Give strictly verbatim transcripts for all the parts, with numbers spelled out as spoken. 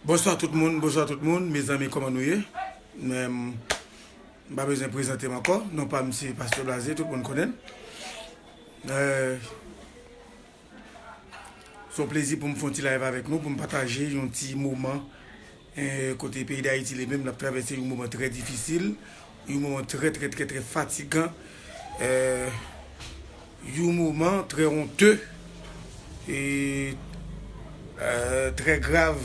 Bonswa tout moun, bonswa tout moun, mezanmi, kòman nou ye? Men, m pa bezwen prezante m ankò. Non pa m se Pastè Blaze, tout moun konnen l. Euh, se yon plezi pou m fè yon ti live avèk nou, pou m pataje yon ti moman, eh, kote peyi Dayiti li menm l ap travèse yon moman trè difisil, yon moman trè, trè, trè, trè fatigan, eh, yon moman trè onte e, eh, trè grav.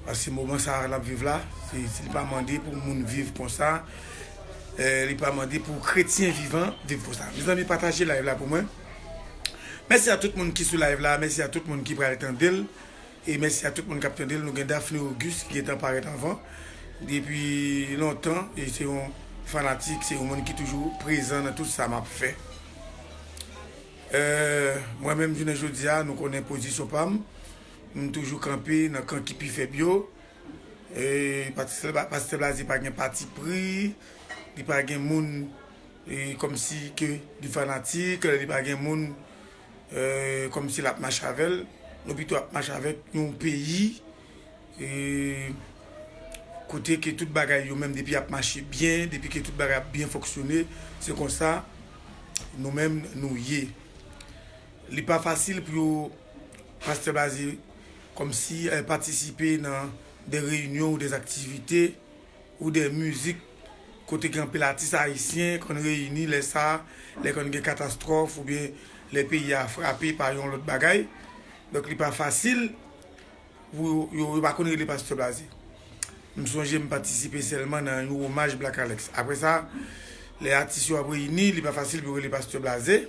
Paske moman sa a n ap viv la, se, se, li pa mande pou moun viv konsa, eh, li pa mande pou kretyen vivan viv konsa. Mezanmi, pataje live la pou mwen. Mèsi a tout moun ki sou live la, mèsi a tout moun ki pral tande l, e mèsi a tout moun k ap tande l. Nou gen Daphné Auguste ki gentan parèt anvan. Depi lontan, e se yon fanatik, se yon moun ki toujou prezan nan tout sa m ap fè. Eh, mwen menm, jounen jodi a, nou konnen pozisyon pa m. M toujou kanpe nan kan ki pi fèb yo. E Pastè, Pastè Blaze pa gen pati pri, li pa gen moun, e, kòmsi ke li fanatik, li pa gen moun, eh, kòmsi l ap mache avè l. Nou pito ap mache avèk yon peyi, e, kote ke tout bagay yo menm depi ap mache byen, depi ke tout bagay ap byen fonksyone, se konsa nou menm nou ye. Li pa fasil pou yo, Pastè Blaze, kòmsi, eh, patisipe nan de reyinyon ou de aktivite ou de mizik kote gen anpil atis ayisyen konn reyini lè sa, lè konn gen katastwòf oubyen lè peyi a frape pa yon lòt bagay. Donk, li pa fasil pou yo, yo, yo pa konn rele Pastè Blaze. M sonje m patisipe sèlman nan yon omaj Black Alex. Apre sa, lè atis yo ap reyini, li pa fasil pou yo rele Pastè Blaze.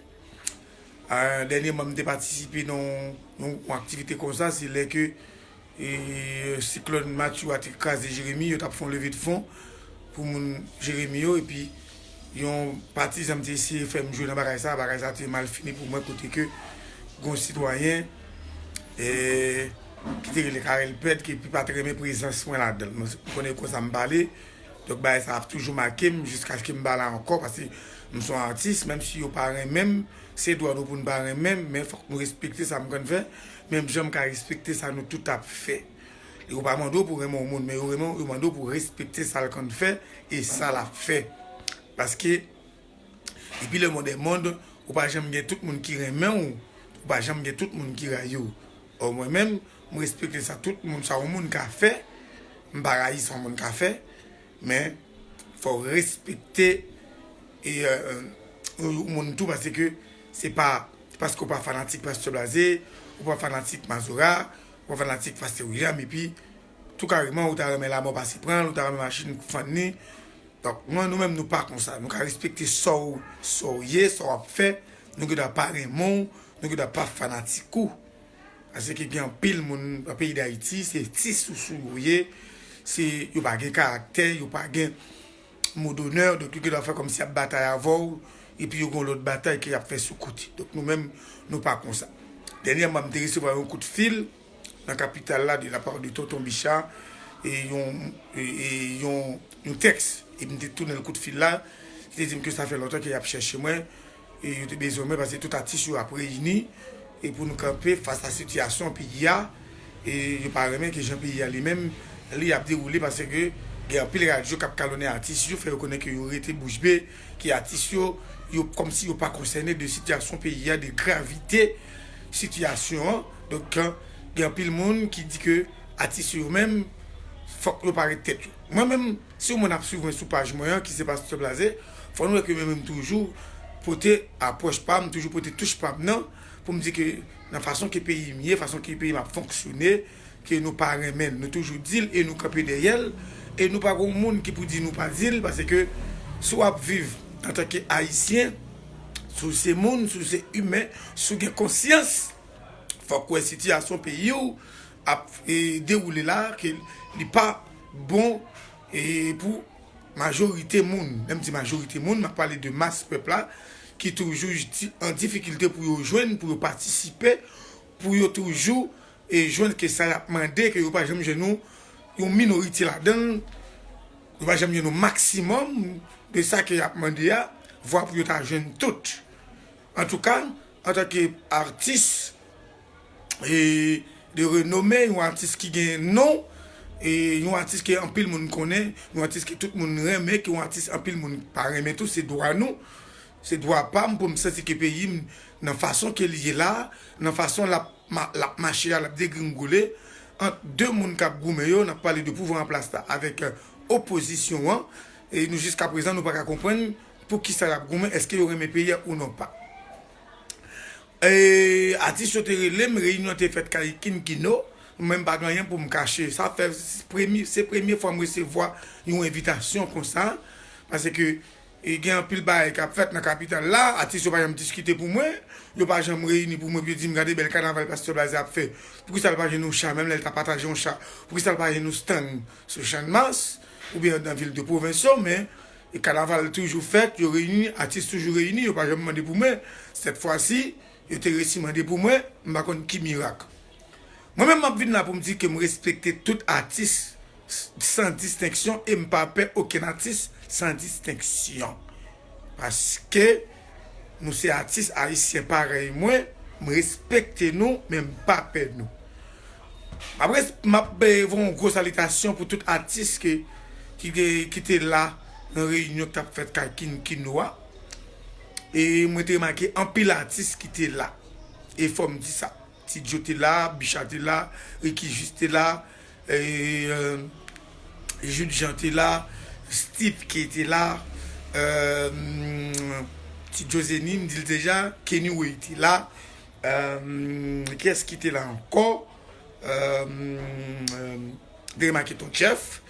Ah, dènyèman, m te patisipe nan yon, yon aktivite konsa, se lè ke, e, siklòn Matthew a te kraze Jeremi, yo t ap fè yon leve de fon pou moun Jeremi yo, epi yon pati zanm te eseye fè m jwe nan bagay sa, bagay sa te mal fini pou mwen, kote ke gon sitwayen, e, ki te rele Carel Pèd, ki epi pa te renmen prezans mwen ladan l. Mwen konnen konsa m pale, donk bagay sa ap toujou make m jiskaske m pa la ankò, paske m se yon atis, menm si yo pa renmen m, se dwa nou pou n pa renmen m, men fòk nou respekte sa m konn fè, menm jan m ka respekte sa nou tout ap fè. Yo pa mande w pou renmen yon moun, men yo renmen, yo mande w pou respekte sa l konn fè e sa l ap fè. Paske, depi le monde est monde, ou pa janm gen tout moun ki renmen w, ou pa janm gen tout moun ki rayi w. Ò, mwen menm, m respekte sa tout moun, sa yon moun ka fè, m pa rayi sa yon moun ka fè, men fò w respekte, e, e, yon moun tou, paske se pa, se paske w pa fanatik Pastè Blaze, ou pa fanatik Mazora, ou pa fanatik Pastè William, epi tou kareman, ou ta renmen lamò pase pran l, ou ta renmen machin fann li. Donk, nou, nou menm, nou pa konsa. Nou ka respekte sa w, sa w ye, sa w ap fè. Nou gen dwa pa renmen w, nou gen dwa pa fanatik ou. Paske gen anpil moun nan peyi Dayiti, se ti sousou yo ye, se, yo pa gen karaktè, yo pa gen mo donè, donk yo gen dwa fè kòmsi y ap batay avè w, epi yo gen yon lòt batay ke y ap fè sou kote. Donk nou menm, nou pa konsa. Dènyèman, m te resevwa yon kout fil nan kapital la, de la part de Tonton Bicha, e yon, e, e yon, yon tèks, e m te tounen l kout fil la, ki te di m ke sa fè lontan ke y ap chèche mwen, e yo te bezwen mwen, paske tout atis yo ap reyini, e pou nou kanpe fas a sitiyasyon peyi a, e yo pa renmen ke jan peyi a li menm, li ap dewoule, paske gen anpil radyo k ap kalonnen atis yo, fè yo konnen ke yo rete bouch be, ke atis yo, yo kòmsi yo pa konsène de sitiyasyon peyi a, de gravite sitiyasyon an. Donk, gen anpil moun ki di ke atis yo menm, fòk yo parèt tèt yo. Mwen menm, si yon moun ap swiv mwen sou paj mwen an, ki se Pastè Blaze, fò nou wè ke mwen menm toujou pote apwòch pa m, toujou pote touch pa m nan, pou m di ke nan fason ke peyi m ye, fason ke peyi m ap fonksyone, ke nou pa renmen l, nou toujou di l e nou kanpe dèyè l, e nou pa gon moun ki pou di nou pa di l, paske si w ap viv antanke Ayisyen, si w se moun, si w se imen, si w gen konsyans, fòk w wè sitiyasyon peyi w ap, e, dewoule la, ke li pa bon, e, pou majorite moun. Lè m di majorite moun, m ap pale de mas pèp la, ki toujou di, an difikilte pou yo jwenn, pou yo patisipe, pou yo toujou, e, jwenn ke sa y ap mande, ke yo pa janm jwenn yon, yon minorite ladan l, yo pa janm jwenn yon maksimòm de sa ke y ap mande a, vwa pou yo ta jwenn tout. Antouka, antanke atis, e, de renome, yon atis ki gen non, e yon atis ke anpil moun konnen, yon atis ke tout moun renmen, ke yon atis anpil moun pa renmen tou, se dwa nou, se dwa pa m pou m santi ke peyi m, nan fason ke li ye la, nan fason l ap ma-, l ap mache a, l ap degringole, ant de moun k ap goumen yo, n ap pale de pouvwa an plas la avèk, euh, opozisyon an, e nou jiskaprezan nou pa ka konprann poukisa y ap goumen, èske yo renmen peyi a ou non pa. E, atis yo te rele m, reyinyon te fèt kay King Kino, mwen m pa gen anyen pou m kache. Sa fè s-, premye, se premye fwa m resevwa yon envitasyon konsa, paske, e, gen anpil bagay k ap fèt nan kapital la, atis yo pa janm diskite pou mwen, yo pa janm reyini pou mwen, pou yo di m gade bèl kanaval Pastè Blaze ap fè. Poukisa l pa jwenn yon cha, menm lè l ta pataje yon cha, poukisa l pa jwenn yon stand sou Channmas, oubyen nan vil de pwovens yo, men e kanaval toujou fèt, yo reyini, atis toujou reyini, yo pa janm mande pou mwen. Sèt fwa si, yo te resi mande pou mwen, m pa konn ki mirak. Mwen menm, m ap vin la pou m di ke m respekte tout atis s-, san distenksyon e m pa pè okenn atis san distenksyon. Paske nou se atis ayisyen parèy mwen, m respekte nou, men m pa pè nou. M ap res-, m ap, eh, voye yon gwo salitasyon pou tout atis ke, ki te, ki te la nan reyinyon k t ap fèt kay King Kino a. E mwen te remake anpil atis ki te la. E fò m di sa. Ti Djo te la, Bicha te la, Ricky Jus te la, e, euh, Jude Jean te la, Steve K te la, euh, Ti Djo Zeni, m di l deja, Kenny Way te la, euh, kiyès ki te la ankò? Euh, euh, m te remake Ton Jeff,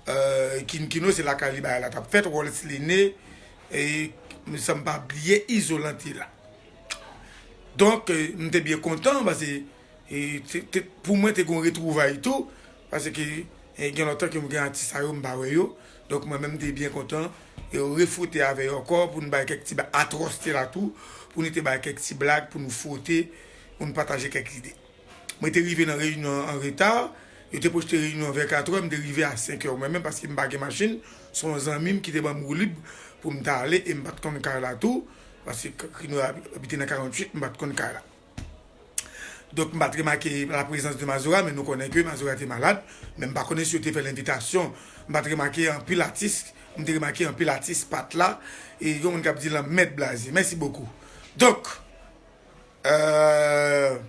euh, King Kino, se lakay li bagay la t ap fèt, Wallace Lene, e san m pa bliye Izolan te la. Donk, eh, m te byen kontan, paske, eh, te, te, pou mwen, te gen yon retwouvay tou, paske, eh, gen lontan ke m gen atis sa yo, m pa wè yo. Donk, mwen menm, m te byen kontan, e refwote avè yo ankò, pou n bay kèk ti ba-, atwòsite la tou, pou n te bay kèk ti blag, pou n fwote, pou n pataje kèk ide. Mwen te rive nan reyinyon an reta, yo te pwoste reyinyon an vè katrè, m te rive a senkè mwen menm, paske m pa gen machin, se yon zanmi m ki te ban m woulib pou m ta ale, e m pa t konn kay la tou, paske k-, Kino abite nan karanntuit, m pa t konn kay la. Donk, m pa t remake la prezans de Mazora, men nou konnen ke Mazora te malad, men m pa konnen si yo te fè l envitasyon. M pa t remake anpil atis, m te remake anpil atis pa t la, e gen moun k ap di lanmèd Blaze. Mèsi bokou. Donk, euh,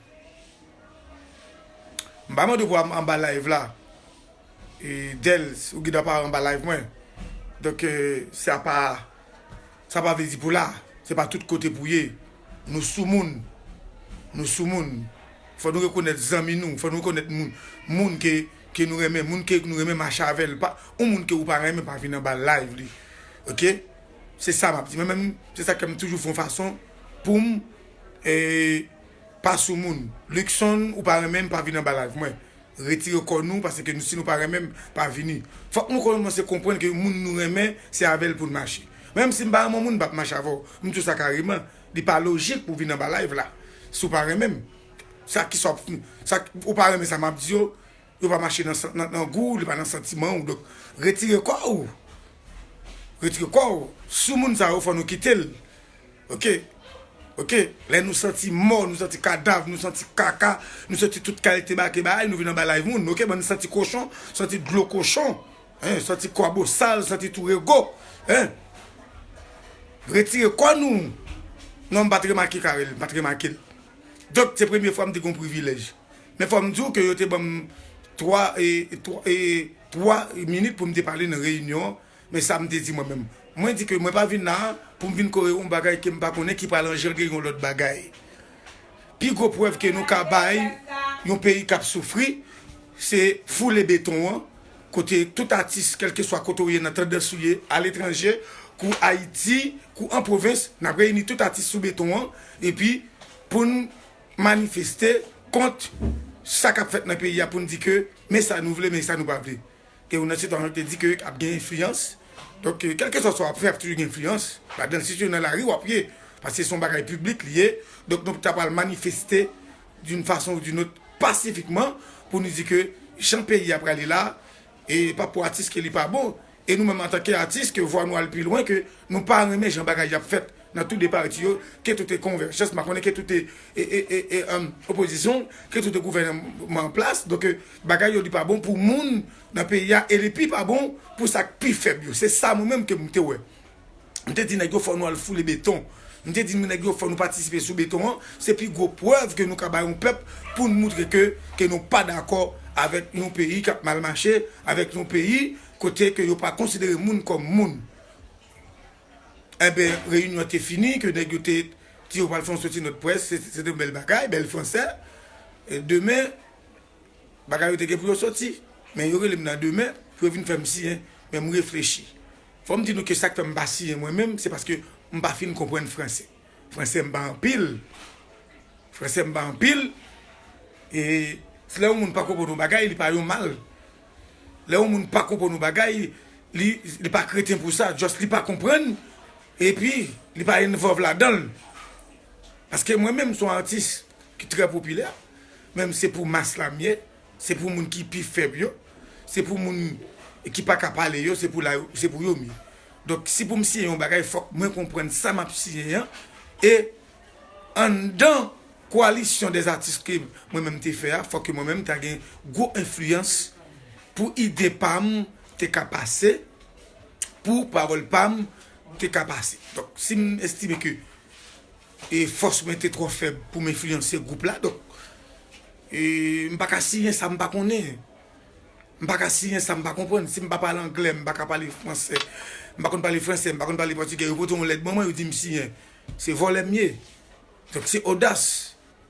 m pa mande w pou anba live la. E Dels, ou gen dwa pa anba live mwen. Donk, euh, sa pa, sa pa vle di pou la. Se pa tout kote pou ye. Nou sou moun. Nou sou moun. Fò nou rekonèt zanmi nou. Fò nou rekonèt moun, moun ke, ke nou renmen. Moun ke nou renmen mache avè l. Pa, yon moun ke ou pa renmen pa vin anba live li. Oke? Se sa m ap di. Mwen menm, se sa ke m toujou fè yon fason pou m, e, pa sou moun. Luckson, ou pa renmen m, pa vin anba live mwen. Retire kò nou, paske nou, si nou pa renmen m, pa vini. Fòk nou kòmanse konprann ke moun nou renmen, se avè l pou n mache. Menm si m pa renmen yon moun, m p ap mache avè w. M di w sa kareman. Li pa lojik pou w vin anba live la. Si w pa renmen m. Sa ki sa w ap, sa, ou pa renmen sa m ap di yo, yo pa mache nan, nan, nan gou w, li pa nan santiman w. Donk, retire kò w. Retire kò w. Sou moun sa yo, fò nou kite l. Oke? Oke? Lè nou santi mò, nou santi kadav, nou santi kaka, nou santi tout kalite bagay, bagay, nou vin anba live moun. Oke? Bann santi kochon, santi dlo kochon, hein, santi kwabosal, santi tou rego, hein? Retire kò nou. Non, m pa t remake Carel, m pa t remake l. Donk, se premye fwa m te gen yon privilèj. Men fò m di w ke yo te ban m twa, e, twa, e, twa minit pou m te pale nan reyinyon an. Men sa m te di mwen menm. Mwen di ke mwen pa vin la a pou m vin kore yon bagay ke m pa konnen ki pral anjandre yon lòt bagay. Pi gwo prèv ke nou ka bay yon peyi k ap soufri, se foule beton an, kote tout atis, kèlkeswa kote w ye nan tandans ou ye, aletranje, kou Ayiti, kou an pwovens, n ap reyini tout atis sou beton an, epi pou n manifeste kont sa k ap fèt nan peyi a, pou n di ke men sa nou vle, men sa nou pa vle. Ke youn nan sitwayen yo te di ke ap gen enfliyans. Donk, eh, kèlkeswa sa w ap fè, ap toujou gen enfliyans. Ladan l, si se nan lari w ap ye, paske se yon bagay piblik li ye. Donk, nou ta pral manifeste d'une façon ou d'une autre, pasifikman, pou nou di ke jan peyi a prale la, e pa pou atis ke li pa bon. E nou menm, antanke atis, ke vwa nou al pi lwen, ke nou pa renmen jan bagay y ap fèt nan tou de pati yo, ke tou te Konvèjans, m pa konnen ke tou te e, e, e, e, um, opozisyon, ke tou te gouvènman an plas. Donk, e, bagay yo li pa bon pou moun nan peyi a, e li pi pa bon pou sa k pi fèb yo. Se sa mwen menm ke m te wè. M te di nèg yo fò nou al foule beton. M te di nèg yo fò nou patisipe sou beton an. Se pi gwo prèv ke nou ka bay yon pèp pou n moutre ke, ke nou pa dakò avèk yon peyi k ap mal mache, avèk yon peyi kote ke yo pa konsidere moun kòm moun. Enben, reyinyon an te fini, ke nèg yo te di yo pral fè yon soti nòt près, se, se te yon bèl bagay, bèl fransè. E demen, bagay yo te gen pou yo soti. Men yo rele m nan demen pou yo vin fè m siyen. Men m reflechi. Fò m di nou ke sa k fè m pa siyen mwen menm, se paske m pa fin konprann fransè. Fransè m pa anpil. Fransè m pa anpil. E lè yon moun pa konprann yon bagay, li pa yon mal. Lè yon moun pa konprann yon bagay, li, li pa kreten pou sa. Just li pa konprann. Epi, li pa envòlv ladan l. Paske mwen menm, m se yon atis ki trè popilè. Men se pou mas la m ye. Se pou moun ki pi fèb yo. Se pou moun ki pa ka pale yo. Se pou la, se pou yo m ye. Donk, si pou m siyen yon bagay, fòk mwen konprann sa m ap siyen an. E anndan koalisyon dèzatis ke mwen menm te fè a, fòk ke mwen menm ta gen gwo enfliyans pou ide pa m te ka pase, pou pawòl pa m te ka pase. Donk, si m estime ke e fòs mwen te twò fèb pou m enfliyanse gwoup la, donk, e m pa ka siyen sa m pa konnen. M pa ka siyen sa m pa konprann. Si m pa pale anglè, m pa ka pale fransè. M pa konn pale fransè, m pa konn pale pòtigè. Yo pote yon lèt ban mwen, yo di m siyen. Se vòlè m ye. Donk, se odas.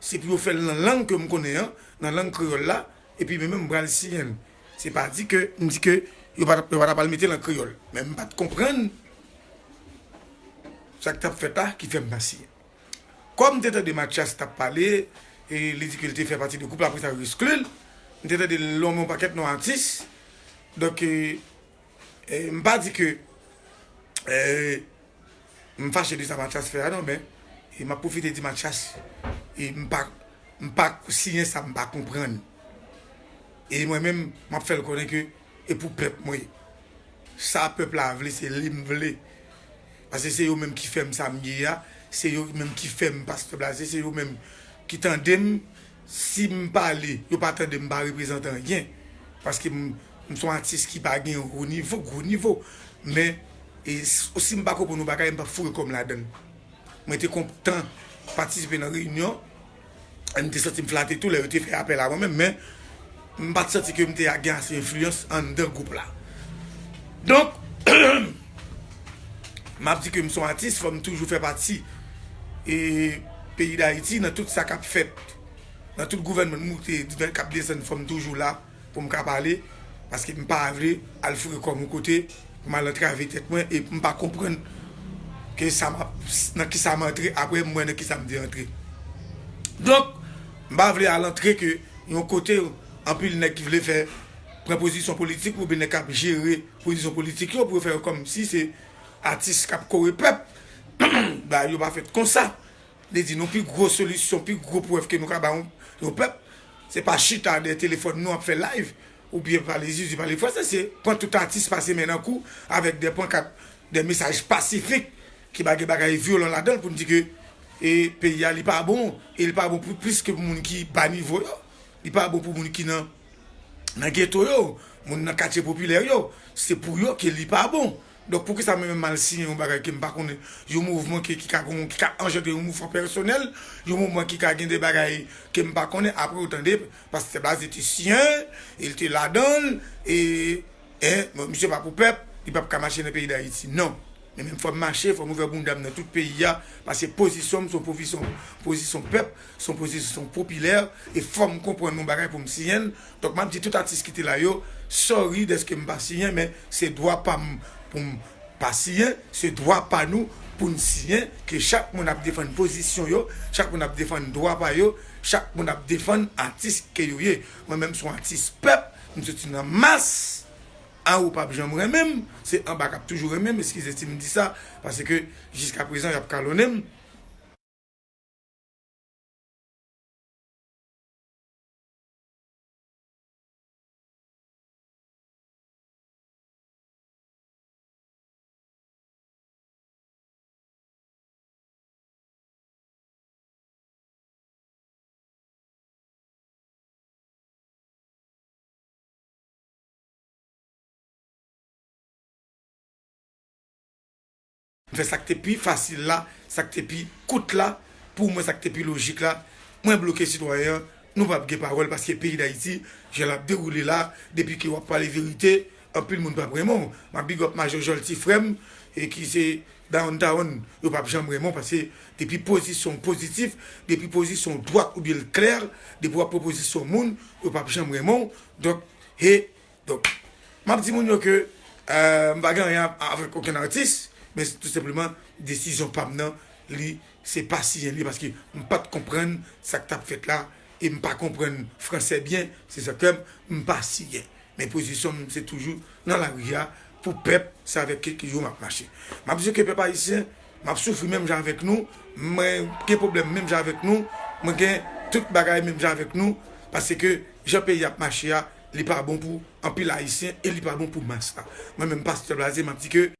Se pou yo fè l nan lang ke m konnen an, nan lang kreyòl la, epi mwen menm m pral siyen l. Se pa di ke, m di ke yo pa t ap, yo pa t ap al mete l an kreyòl. Men m pa t konprann sa k t ap fèt la ki fè m pa siyen. Kòm m te tande Mathias t ap pale, e li di ke l te fè pati de gwoup la, apre sa yo eskli l. M te tande l nonmen yon pakèt non atis. Donk, e, e, m pa di ke, e, m fache de sa Mathias fè a non, men, e, m ap pwofite di Mathias, e, m pa, m pa siyen sa m pa konprann. E mwen menm, m ap fè l konnen ke e pou pèp mwen ye. Sa pèp la vle, se li m vle. Paske se yo menm ki fè m sa m ye a, se yo menm ki fè m pastè blaze, se yo menm ki tande m. Si m pale, yo pa tande m, m pa reprezante anyen. Paske m, m se yon atis ki pa gen wo nivo, gwo nivo. Men, e, s-, si m pa konprann yon bagay, m p ap foure kò m ladan l. Mwen te kontan patisipe nan reyinyon. E m te santi m flate tou lè yo te fè apèl a mwen menm, men m pa t santi ke m te gen ase enfliyans anndan gwoup la. Donk, m ap di ke m se yon atis, fò m toujou fè pati, e, peyi Dayiti nan tout sa k ap fèt, nan tout gouvènman m moute, k ap desann, fò m toujou la. Pou m ka pale, paske m pa vle al foure kò m yon kote, pou m al antrave tèt mwen, e m pa konprann ke sa m ap, nan kisa m antre, apre m wè nan kisa m te antre. Donk, m pa vle al antre ke yon kote, anpil nèg ki vle fè, pran pozisyon politik, oubyen nèg k ap jere pozisyon politik yo, pou yo fè yo kòmsi se atis k ap kore pèp. Bagay yo pa fèt konsa. Li di nou pi gwo solisyon, pi gwo prèv ke nou ka ba yon, yon pèp, se pa chita dèyè telefòn nou ap fè live, oubyen pale zizi, pale fransè, se pran tout atis pase men nan kou avèk de pankat, de mesaj pasifik ki pa gen bagay vyolan ladan l pou n di ke, e, peyi a li pa bon, e li pa bon pou plis ke pou moun ki ba nivo yo, li pa bon pou moun ki nan nan geto yo, moun nan katye popilè yo, se pou yo ke li pa bon. Donk, poukisa mwen menm m al siyen yon bagay ke m pa konnen, yon mouvman ke, ki ka gon, ki ka anjandre yon mouvman pèsonèl, yon mouvman ki ka gen de bagay ke m pa konnen, apre ou tande, pastè Blaze te siyen, e l te ladan l, e, en, bon, misye pa pou pèp, li p ap ka mache nan peyi Dayiti. Non. Men menm fò m mache, fò m ouvè bounda m nan tout peyi a, paske pozisyon m se yon pozisyon, pozisyon pèp, se yon pozisyon popilè, e fò m konprann yon bagay pou m siyen l. Donk, m ap di tout atis ki te la yo, sorry dèske m pa siyen, men se dwa pa m pou m pa siyen, se dwa pa nou pou n siyen, ke chak moun ap defann pozisyon yo, chak moun ap defann dwa pa yo, chak moun ap defann atis ke yo ye. Mwen menm, se yon atis pèp, m soti nan mas. Anwo p ap janm renmen m, se anba k ap toujou renmen m, eskize si m di sa, paske jiskaprezan y ap kalonnen m. fè sa k te pi fasil la, sa k te pi kout la, pou mwen sa k te pi lojik la, mwen bloke sitwayen an, nou p ap gen pawòl paske peyi Dayiti, jan l ap dewoule la, depi ke w ap pale verite, anpil moun p ap renmen w. M ap big up Majò Jòl ti frè m, e ki se Downtown, yo p ap janm renmen w paske depi pozisyon w pozitif, depi pozisyon w dwat oubyen l klè, depi w ap pran pozisyon moun, yo p ap janm renmen w. Donk, e Donk, m ap di moun yo ke, euh, m pa gen anyen avèk okenn atis, men se tou senpleman desizyon pa m nan, li se pa siyen li, paske m pa t konprann sa k t ap fèt la, e m pa konprann fransè byen, se sa k fè m pa siyen. Men pozisyon m se toujou nan lari a, pou pèp, se avèk kèk yo m ap mache. M ap di yo ke pèp ayisyen, m ap soufri menm jan avèk nou, mwen gen pwoblèm menm jan avèk nou, mwen gen tout bagay menm jan avèk nou, paske jan peyi ap mache a, li pa bon pou anpil ayisyen e li pa bon pou mas la. Mwen menm, Pastè Blaze, m ap di ke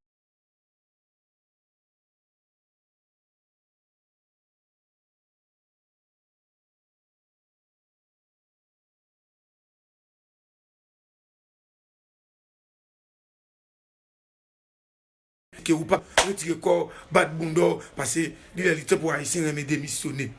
ke ou pa retire kò w, bat bounda w, paske li lè li tan pou Ayisyen renmen demisyone.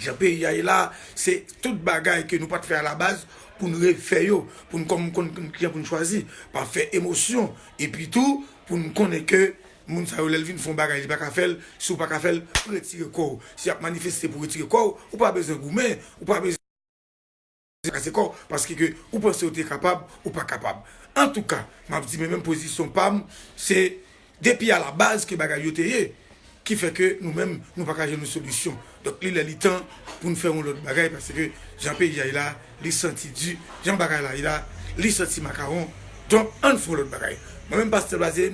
Jan peyi a ye la, se tout bagay ke nou pa t fè alabaz pou n refè yo, pou n kòm konn kijan pou n chwazi, pa fè emosyon, epi tou pou n konnen ke moun sa yo lè l vin fè yon bagay li pa ka fè l, si w pa ka fè l, retire kò w. Si y ap manifeste pou retire kò w, ou pa bezwen goumen, ou pa bezwen kase kò w, paske ke ou panse w te kapab, ou pa kapab. Antouka, m ap di men menm pozisyon pa m, se depi alabaz ke bagay yo te ye, ki fè ke nou menm, nou pa ka jwenn yon solisyon. Donk, li lè li tan pou n fè yon lòt bagay, paske jan peyi a ye la, li santi di, jan bagay la ye la, li santi makawon. Donk, ann fè yon lòt bagay. Mwen menm, Pastè Blaze,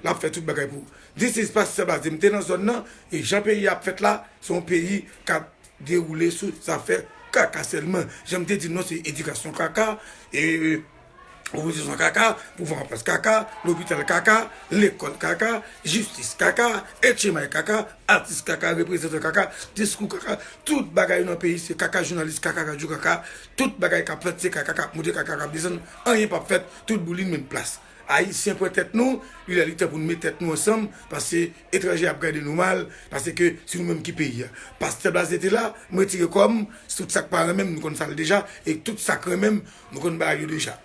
l ap fè tout bagay pou ou. This is Pastè Blaze. M te nan zòn nan, e jan peyi a ap fèt la, se yon peyi k ap dewoule sou zafè kaka sèlman. Jan m te di nou, se edikasyon kaka, e opozisyon kaka, pouvwa an plas kaka, lopital kaka, lekòl kaka, jistis kaka, etchemay kaka, atis kaka, reprezantan kaka, diskou kaka, tout bagay nan peyi se kaka, jounalis kaka, radyo kaka, tout bagay k ap fèt se kaka, k ap monte kaka, k ap desann, anyen p ap fèt, tout boulin menm plas. Ayisyen pran tèt nou, li lè li tan pou n met tèt nou ansanm, paske etranje ap gade nou mal, paske se nou menm ki peyi a. Pastè Blaze te la, m retire kò m, tout sa k pa renmen m, nou konn sa l deja, e tout sa k renmen m, nou konn bagay yo deja.